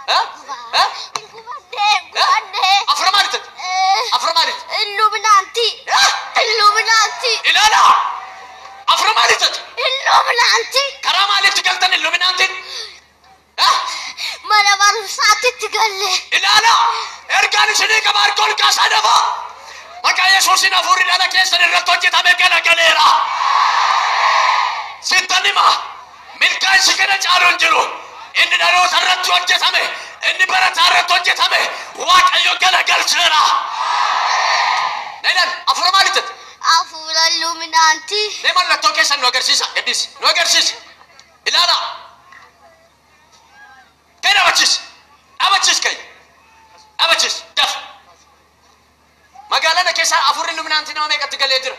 Hin gubannee, hin gubannee. Afura maalitti? Afura maalitti? Illuminaanti. Illuminaanti. Ilaalaa! Afura maalitti? Illuminaanti. Karaa maalitti galtan illuminaantiin? Mana barumsaatti itti galle. Ilaalaa! Ergaan isinii qaba harka ol kaasaa dafa! Maqaa Yesuusiin hafuurri dhala keessan irratti hojjetame galagaleera. Sittan hima. Milkaa'insi kana caalu hin jiru. Inni dhaloota irratti hojjetame, inni barataa irratti hojjetame, Waaqayyo galagalcheera. Na ilaali, hafuura maalitti? Hafuura illuminaanti. Mee mallattoo keessan nu agarsiisa. Gaddis, nu agarsiisa. Ilaalaa. Kai dhaabachiis. Dhaabachiis kai. Dhaabachiis. Daf. Magaalaa na keessaa hafuurri illuminaantii nama meeqatti galee jira?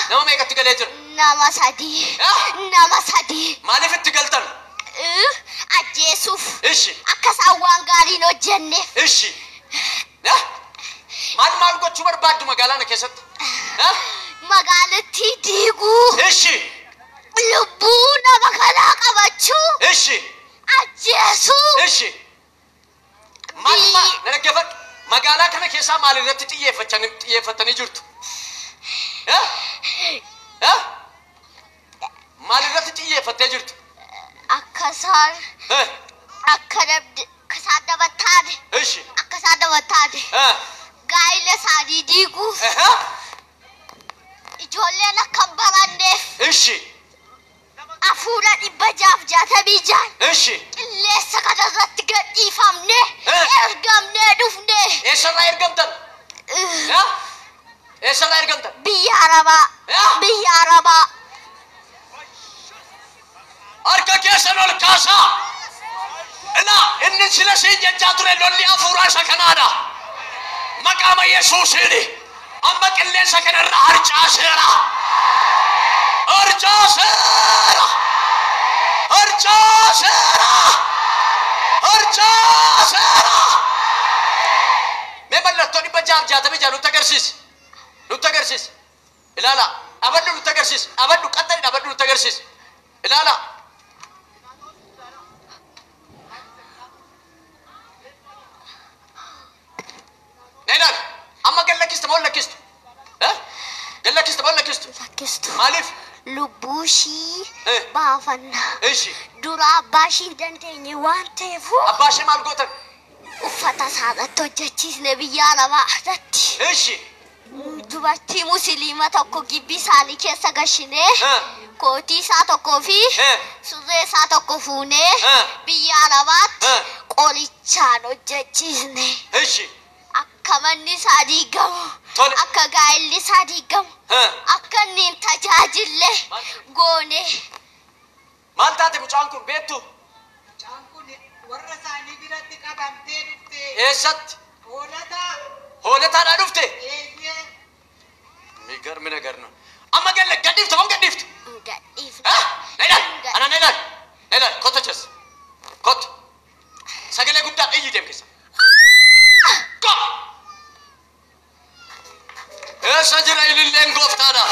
Nama meeqatti galee jira? Nama sadii. Nama sadii. Maaliif itti galtan? Ajjeesuuf. Ishi. Akka isaan waan gaarii hin hojjenneef. Ishi. Maal maal gochuu barbaaddu magaalaa na keessatti? Magaalattii diiguu. Ishi. Lubbuu nama kanaa qabachuu. Ishi. Ajjeesuu. Ishi. Maal maal na dhaggeeffadhu. Magaalaa kana keessaa maal irratti xiyyeeffatanii jirtu? Maal irratti xiyyeeffattee jirtu? Akka isaan akka namni akka isaan nama taane. Ishi. Akka isaan nama taane. Gaa'ila isaanii diiguuf. Ijoolleen akka hin baranneef. Ishi. Hafuura 666. Ishi. Qilleensa kanarratti gadhiifamne. Ergamnee dhufne. Eessarraa ergamtan? Eessarraa ergamtan? Biyya Arabaa. Biyya Arabaa. Harka keessan ol kaasaa. Ilaa inni sila siin jechaa ture lolli hafuuraa isa kanaadha. Maqaama Yesuusiini. Amma qilleensa kanarra harcaaseera. Harcaaseera. Harcaaseera. Harcaaseera. Mee mallattoo 666 nutti agarsiisi. Nutti agarsiisi. Ilaalaa. Dhaabadhu nutti agarsiisi. Dhaabadhu qaxxali dhaabadhu nutti agarsiisi. Ilaalaa. Na ilaali. Amma gad lakkista moo lakkistu? Gad lakkista moo lakkistu? Lakkistu. Maaliif? Lubbuu ishii baafanna. Ishi. Dura abbaa ishii hin dandeenye waan ta'eef. Abbaa ishee maal gootan? Uffata isaarratti hojjechiisne biyya Arabaa irratti. Ishi. Dubartii musliima tokko gibbii isaanii keessa gashinee kootii isaa tokkoo fi surree isaa tokko fuunee biyya Arabaatti qorichaan hojjechiisne. Ishi. Akka manni isaa diigamu, akka gaa'elli isaa diigamu, akka inni hin tajaajille goone. Maal taate mucaan kun beektu? Mucaan kun warra isaanii biratti qabamtee dhufte. Eessatti? Hoolataa. Hoolataadhaa dhufte? Eeyyee. Migarmi nagarna. Amma galle gadhiiftu moo gadhiiftu? Gadhiiftu. Na ilaali. Ana na ilaali. Na ilaali. Kottu achas. Kottu. Sagalee guddaa iyyi deem keessa. Go! Eessa jira ililleen gooftaadha?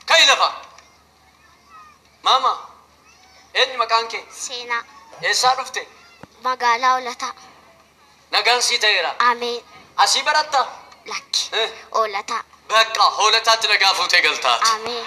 Ka'i lafa. Maama, eenyu maqaan kee? Seenaa. Eessaa dhufte? Magaalaa Hoolataa. Nagaan sii ta'eera. Ameen. Asii barattaa? Lakki. Hoolataa. Bakka Hoolataatti nagaa fuutee galtaati. Ameen.